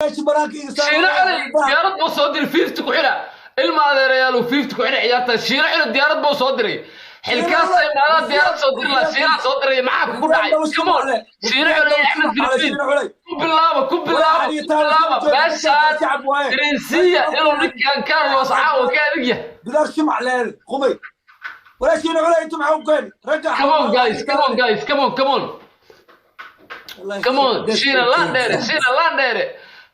Shiino Culay diyaarad buu soo diray 50 ku xidha. Ilma adeerayaal, 50 ku xidha ciyaarta. Shiino Culay diyaarad buu soo diray. Xilkaas ay maadaa diyaarad soo diri lahaa, Shiinaa soo diray. Maxaa kugu dhacay? Come on, Shiino Culay, Axmed Filibiin, ku bilaaba, ku bilaaba, ku bilaaba. Meeshaan dareensiiya inuu ninkan Carlos caawa ka adag yahay. Bidaar shumac leeyahay qumay walaa Shiino Culay intu maxaa u keeni ragga? Come on guys, come on guys, come on, come on, come on. Shiina Landheere, Shiina Landheere,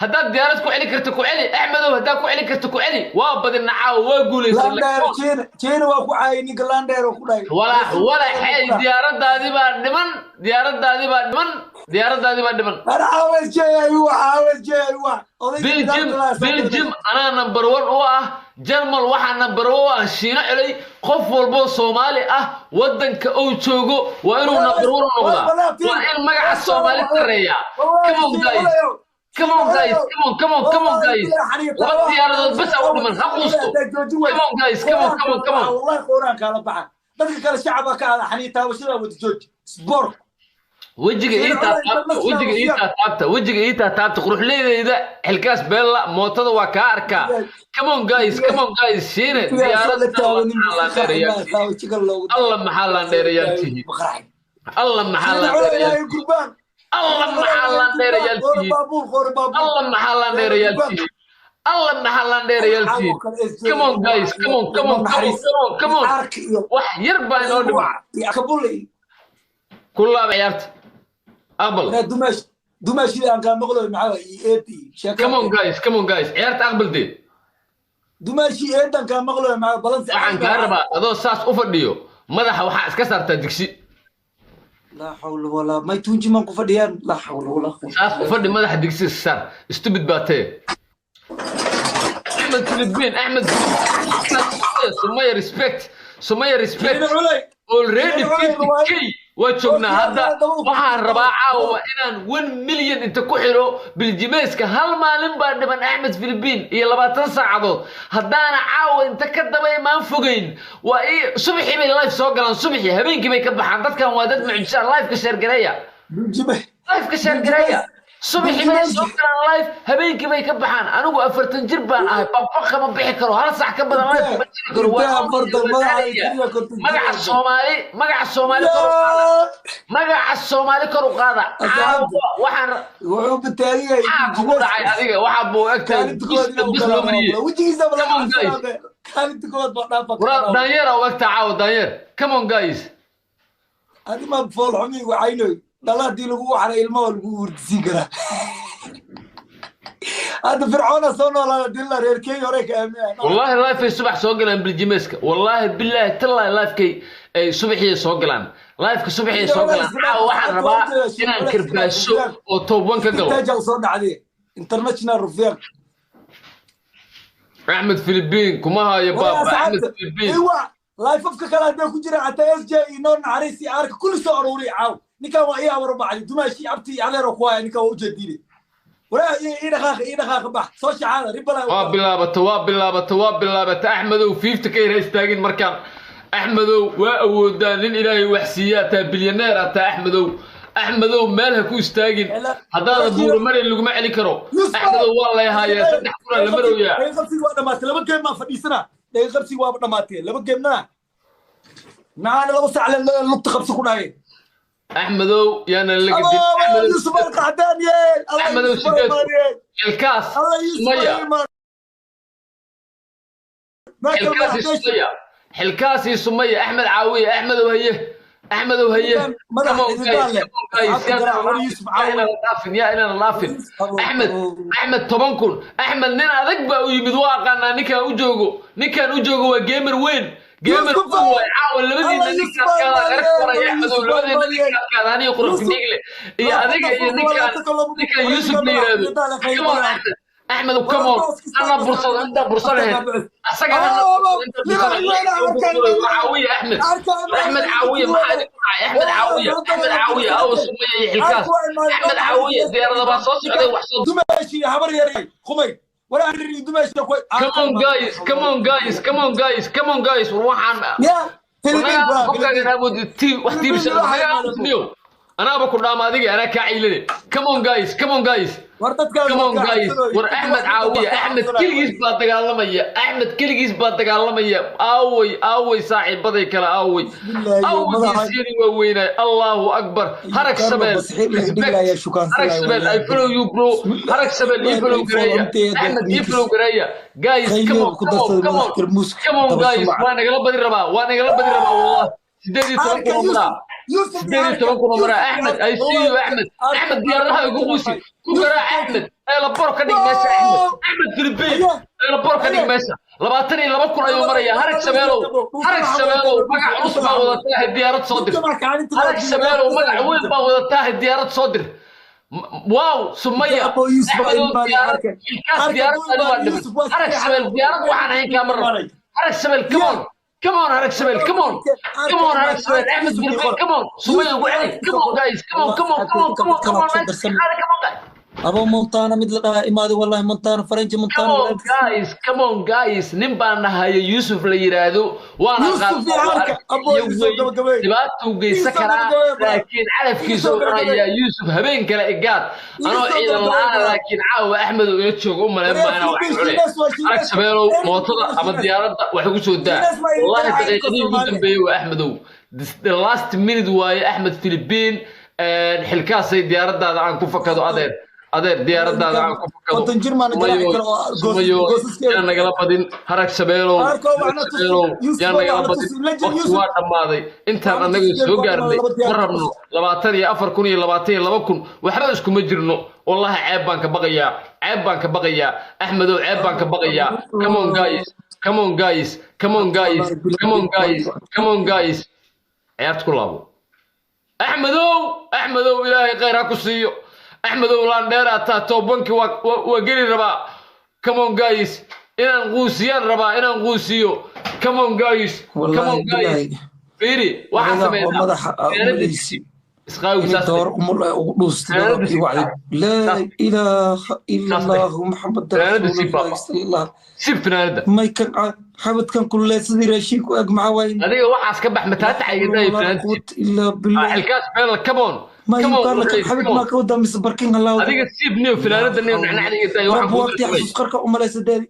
haddaad diyaarad ku celi karto ku celi. Axmedow, haddaad ku celi karto ku celi. Waa badina caawa, waa guulaysan. Landheere, Shiina, Shiina waa ku caayay ninka Landheere oo ku dhahay. Walax walaxey, diyaaradaadii baa dhiman, diyaaradaadii baa dhiman, diyaaradaadii baa dhiman. Ana caawas jeeyay wa, caawas jeeyay wa. Belgium, Belgium anaa number one u ah. Jarmal waxaa number one u ah Shiino Culay. Qof walboo Soomaali ah waddanka uu joogo waa inuu number one u noqdaa, waa in magaca Soomaali sarreeya. Come on guys, come on guys, come on, come on, come on guys. Laba diyaaradood bas u dhiman, ha quusto. Come on guys, come on, come on, come on. Wallahi quraan kala baxa, dadka kale shacabka ka ada xanii taabashada wada jooji sport. Wejiga ii taataabta, wejiga ii taataabta, wejiga ii taataabta, quruxleydeyda. Xilkaas Beella mootada waa kaa arkaa. Come on guys, come on guys. Shiine diyaaradda, alla maxaa laandheerayaal tihiin, alla maxaa laandheerayaal, alla maxaa laandheerayaal tihiin, alla maxaa laandheerayaal tihiin, alla maxaa laandheerayaal tihiin. Come on guys, come on, come on, come on, come on, come on. Wax yar baa inoo dhiman. Ku laaba ciyaarta, aqbal. Dumaashidii aan kaa maqlayo maxaa eedi? Come on guys, come on guys, ciyaarta aqbal dee. Dumaashii eedan kaa maqlayo maxaa balansi? Waxaan kaa rabaa adoo saas u fadhiyo, madaxa waxaa iska saartaa digsi. Laa xawla walaa may tuunji maan ku fadhiyaan, laa xawla walaa quwwata. Saas u fadhi, madaxa digsi iska saar. Stupid baa tee. Axmed Philippine, Axmed Philippine, Sumaya respect, Sumaya respect. Shiina Culay. Already 50K waa joognaa hadda. Waxaan rabaa caawa inaan 1 million inta ku xiro biljimeeska. Hal maalin baa dhiman Axmed Philippine iyo 20 saacadood. Haddaana caawa inta ka daba imaan fogeyn, waa ii subaxii bay live soo galaan, subaxii habeenkii bay ka baxaan. Dadkan waa dad mucjisa. Liveka share gareeya, liveka share gareeya. Subaxii bay soo galaan live, habeenkii bay ka baxaan. Anigu 40 jir baan ahay, baba kama bixi karo, hal sac ka badan live ma jiri karo. Intee 40 madaxa? Magaca Soomaali, magaca Soomaali kor u qaada, magaca Soomaali kor u qaada. Asxaabta. Caawa waxaan Wuxuu bataagiyay. Maxaa kugu dhacay adiga? Waxaa buu egtahay Kaalinta koowaad inuu bis loo mariyey. Wejigiisa bala. Come on, guys. Kaalinta koowaad baa dhaafa. Waraa daanyeera u egtaa caawa, daanyeer. Come on guys. Adi ma fool xumi waxaynoy dhala haddii lagu waxray ilmaha lagu hurdisiin karaa. Hadda Fircoona soo noolaada dila reer Kenya hore ka aaminaya. Wallahi live ay subax soo galaan biljimeeska, wallahi billahi tallahi livekay ay subaxii soo galaan, liveka subaxii soo galaan. Caawa waxaan rabaa inaan kirbaasho oo top one ka galo. Taja soo dhacday international rufiyan. Axmed Philippine kuma hayo baaba, Axmed Philippine. Iwa live afka kale hadday ku jiraan xataa SJ iyo Noor Naxariis iyo Arka kulli soo aruuriy caaw. Ninkan waa ii awar bacdi dumaashi abti iyo adeer oo ku haya. Ninkan waa ujeediine walaa ii dhaqaaqa, ii dhaqaaqa, bax soo shacaada ribala. Waa bilaabata, waa bilaabata, waa bilaabata. Axmedow, 50 ka yar ha istaagin markaan. Axmedow, waa awoodaa, nin Ilaahay wax siiyaa taa, bilyaneer aa taa. Axmedow, Axmedow, meel ha ku istaagin. Haddaada buuramari laguma celi karo. Axmedow, waa lay hayaa, 3 kuna la marooyaa. Dhaga qabsiga waa dhamaatay, laba game maan fadhiisana. Dhaga qabsiga waaba dhamaatay, laba gamena maxaana 2 sac lugta qabsi ku dhahay. Axmedow, yaana la gedin. Allah Yusuf Alqaxdaan ye. Axmedow, 8 xilkaas Sumaya, xilkaasi Sumaya, xilkaasi Sumaya, Axmed caawiye. Axmedow haye, Axmedow haye. Madax Come on guys, idin come on guys, yaa inaan dhaafin, yaa inaan dhaafin. Axmed, Axmed, 10,000. Axmed nin adag baa u yimid, waa aqaanaa ninkaan u joogo, ninkaan u joogo waa gamer weyn, gamer Yusuf weyn waay. Caawa labadiina Allah ninkaas kaada qarka qoraya. Axmedow, labadiina ninkaas kaada, aniga Qurux Nigle iyo adiga iyo ninkaan Yusuf la yiraahdo. Come on Axmed, Axmed, come on. Ana bursado intaa burso lahayd asaga hana inta burso lahayd. Caawiye Axmed, Axmed caawiye. Maxaa idinku dhacay? Axmed caawiye, Axmed caawiye. Aw Sumaya iyo xilkaas, Axmed caawiye. Diyaarada baa soo socday, wax soo Dumaashi habar yar qumay walaa dumaashi ku. Come on guys, come on guys, come on guys, come on guys. War waxaan ya qofkaagan awood wax tiibisa naga aamusniyo, Anaaba ku dhaama adiga, anaa kaa ciilane. Come on guys, come on guys. War dadkaas Come on waa kaa guys. cabsanooyin. War Axmed caawiya. Axmed keligiis baa dagaalamaya. Axmed keligiis baa dagaalamaya. Aaway, aaway saaxiibaday kale, aaway. Bismillaahi, Aaway madaxa- geesiyadii waaweynay. Allahu akbar. Harag Carlo Shabeel. Basiir la Respect. dhigaya, shukaansanaya, Harag Shabeel, I wallahi. follow you bro. Bismillah. Harag Shabeel, ii follow gareeya. Axmed ii follow gareeya. Guys, come on, ku come on, darsaday come madax on. tarmuuska, Come on daba guys, sumac. waa nagala badi rabaa, waa nagala badi rabaa wallah. 18,000 oo maraa. Yusuf 18,000 oo maraa. Axmed, I see you Axmed. Axmed diyaaradaha igu quusi. Ku garaa Axmed. Eelabor ka dhig meesha Axmed. Axmed Philippine. Eelabor ka dhig meesha. 22,000 ayuu marayaa. Harag Shabeelow. Harag Shabeelow magac culus baa wadataa, diyaarad soo dir. Harag Shabeelow magac weyn baa wadataa, diyaarad soo dir. Wow, Sumaya. Abo Yusuf baa Axmedow imaanay, diyaarad. arka. Ilkaas Arka diyaarad duu ani waa imaanay, dhiman. Yusuf waa Harag saxiix. Shabeel diyaarad waxaan ahayn kaama rabo. Harag Shabeel, come on. Come on, Harag Shabeel, come on. Come on, Harag Shabeel. Axmed Philippine, come on. Sumaya ugu celi. Come on guys, come on, come on, come on, come on, come on. Nice. Come on guys. Abo Montana mid la dhahaa imaaday, wallahi Montana Faranji Come Montana. on guys, come on guys. Nin baan nahayo Yusuf la yiraahdo. Waana Yusuf iyo Arka. Abo Yusuf gabagabay. Dhibaatuu geysan Yusuf karaa, gabagabay, bro. laakiin calafkiisa Yusuf uu gabagabay. cunayaa Yusuf habeen kale igaad. Anoo Yusuf ciidan gabagabay, la'aana, bro. laakiin caawa Axmed uu ila joogo u malayn Waree maa inaan wax Philippines, cunay. Shiinaas waa Shiinaas. Arag Shabeelow mootada ama diyaaradda wax ugu soo daa. Shiinaas ma idin Wallahi daahay daqiiqadii ugu Soomaaliya. dambeeyey waa Axmedow. The last minute waaye Axmed Philippine. Xilkaasay diyaaraddaada aan ku fakado adeer. Adeer diyaaradaada aan ku fakado. 50 jir maana garaaci karo oo Sumayo, goosaskeeda. yaan nagala badin. Harag Shabeelow, Arko Harag waxna tusi. Shabeelow, Yusuf yaan nagala waxna badin. tusi. Legend Waqti Yusuf. waa dhammaaday. Intaan Waxna annaga tusi. soo gaarnay Laba ma diyaar rabno 24,000 iyo 22,000, waxba iskuma jirno. Wallahi ceeb baan ka baqayaa, ceeb baan ka baqayaa Axmedow, ceeb baan ka baqayaa. Come on guys, come on guys, come on guys, come on guys, come on guys. Ciyaarta ku laabo Axmedow. Axmedow, ilaahay khayr ha ku siiyo. Axmedow laandheer ataa, tobankii waa geli rabaa. Come on guys, inaan quusiyaan rabaa, inaan quusiyo. Come on guys, come Wallahi on guys. billahi. Fiiri waxaa Madaxa oo sameynaa madaxa aa u Fanaanada malaysi. isqaawi Inay saas door umul ay ugu dhuustay Fanaanada dadka sii wacday. Laa ilaaha illa Saas dheh. Allah Muhammad Fanaanada sii rasuulullahi baaba. sallallahu. Sib fanaanada. May kan xabadkan kullee sidii raashin ku eg maxaa waaye? Adiga waxaas ka bax mataataxa iga daaya Walaa fanaanada sib. quwwata illaa billah. Xilkaas meel, come on. Ma Come on, yuqaal laka please, xabad come on. maa ka wadaa mise barkin halaa Adiga siib niyo fanaanada niyo nacnacda iga daaya waxaan rab kuu waqti dirtay. xasuus qarka u malaysa deedi.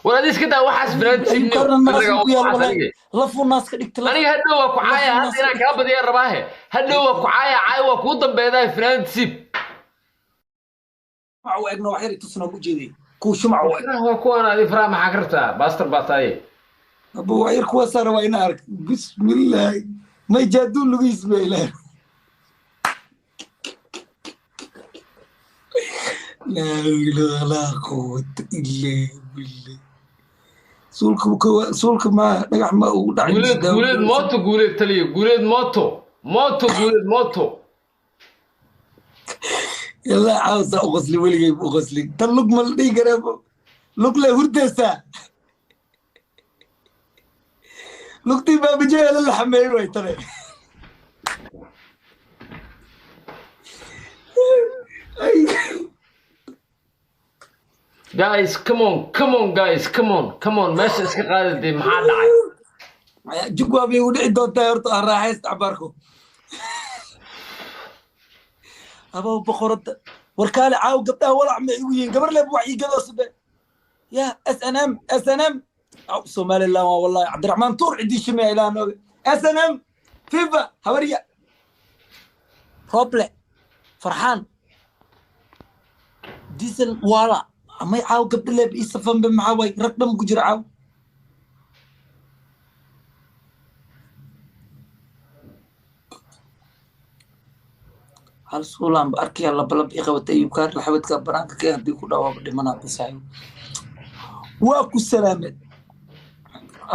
War adiga iska daa waxaas, fanaanada siib niyo. Ayukarna naas Aniga ku yaal waxaas wallahi aniga. lafu naas ka dhigta laf. Aniga hadhow waa ku caaya, hadda inaan kaa badiyaan rabaahe. Hadhow waa ku caaya, caaya waa kuu dambeedaa, fanaanada siib. Shumac u egna wax yar i tusna u jeeday kuwa shumac u eg. Waa kuwaan adi faraha maxaa ka rabtaa? Baastar baa tahay. Abu wax yar kuwaasaa rabaa inaan ark. Bismillaahi, may jaaduun lagu ismailaan. Laa ilaaha laa quwwata illaa billah. Suulka suulka ma dhagax ma ugu dhacay. Guuleed, guuleed mooto, guuleed taliya, guuleed mooto, mooto, guuleed mooto. Yallaa caawsaa u qosli, weligay u qosli. Tan lug ma la dhihi karaa, lug le hurdaysaa, lugtii baabajaya la xameeyin way tane. Guys, come on, come on guys, come on, come on. Meesha iska qaadi dee, maxaa dhacay? Jugwaa bay u dhici doontaa horta aan raaxaysta cabaarko. Abow boqoradda warkaale caaw gabdhaha walac ma igu yihiin gabar leeb wax ii gadoo sabe ya S N M S N M Somaliland waa wallahi Cabdiraxmaan Tuur cidii shimaya ilaa nooge S N M FIFA habarya Roble Farxaan Diesel wala amay caaw gabdha leeb ii safanbe maxaa waay rag dhan ku jira caaw. Hal suulaan ba arkaya labalab i qabatay yukaar laxabadka banaanka keen haddii ku dhawaaba dhimanaa basaayo waa ku salaamed.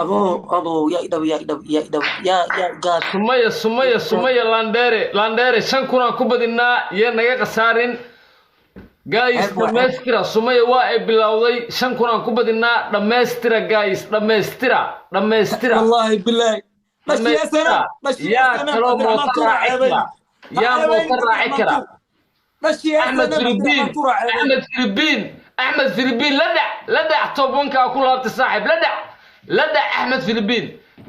Adoo adoo yaa idhab yaa idhab yaa idhab yaa yaa gaad. Sumaya, Sumaya, Sumaya landheere, landheere, 5,000 aan ku badinaa, yee naga khasaarin guys. Ceeb waa ceeb. Dhammaystira Sumaya, waa ay bilowday. 5,000 aan ku badinaa, dhammaystira guys, dhammaystira, dhammaystira. Wallaahi bilaahi dhashii. Dhammaystira. SNM dhashii. Yaa SNM kaloo Cabdiraxmaan mooto Tuur raaci ceebay. kara? Yaa mooto raaci kara? Dhashii. Axmed SNM Filibiin. Cabdiraxmaan Tuur ceebay. Axmed Filibiin, Axmed Filibiin, la dhac, la dhac, tobankaa ku laabtay saaxiib, la dhac, la dhac Axmed Filibiin,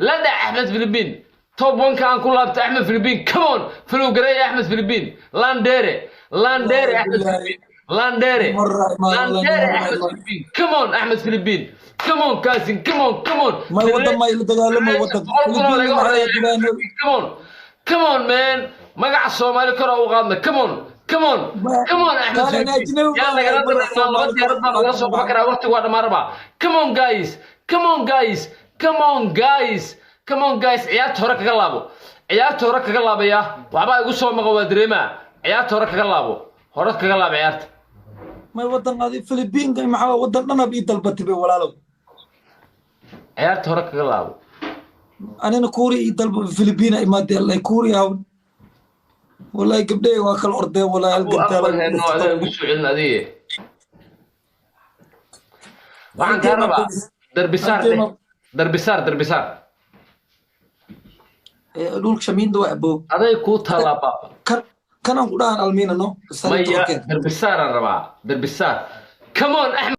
la dhac Axmed Filibiin. Top one-ka aan ku laabtay. Axmed Philippine, come on, follow gareey Axmed Philippine. Landere, Landere, Axmed Philippine, Landere, Landere, Axmed Philippine, come on, Axmed Philippine, come on, cousin, come on, come on. May wadan may la dagaalamay wadan. 100,000 oo laga horeeya. Come on, come on, man, magaca Soomaali kor u qaadna. Come on, come on, come on, Axmed Philippine. Yaa lagala daraynaa? Laba diyaarad baa lagala soo qaban karaa. Waqtigu waa dhammaan rabaa. Come on, guys, come on, guys, come on, guys, come on, guys. Ciyaarta hore kaga laabo, ciyaarta hore kaga laabaya. Waxbaa igu soo maqan, waa dareemaa. Ciyaarta hore kaga laabo, hore kaga laabo ciyaarta. May wadan adi Philippine maxaa wadan dhanab ii dalbatay bay, walaalow. Ciyaarta hore kaga laabo. Anina Kuuri ii dalba, Philippine imaadee lay Kuuri haw. Wallahi gabdhahay waa kala ordeen, wallahi hal gantaal. Aqbal heeno, adaa ugu soo celin adiga. Waxaan kaa rabaa darbisaar dheh, darbisaar, darbisaar. Dhulka shamiinda waa abo. Aday kuu taalaa, baaba. Kan kanaan ku dhahan almiina no. Maya, darbisaaraan rabaa, darbisaar. Come on, Axmed.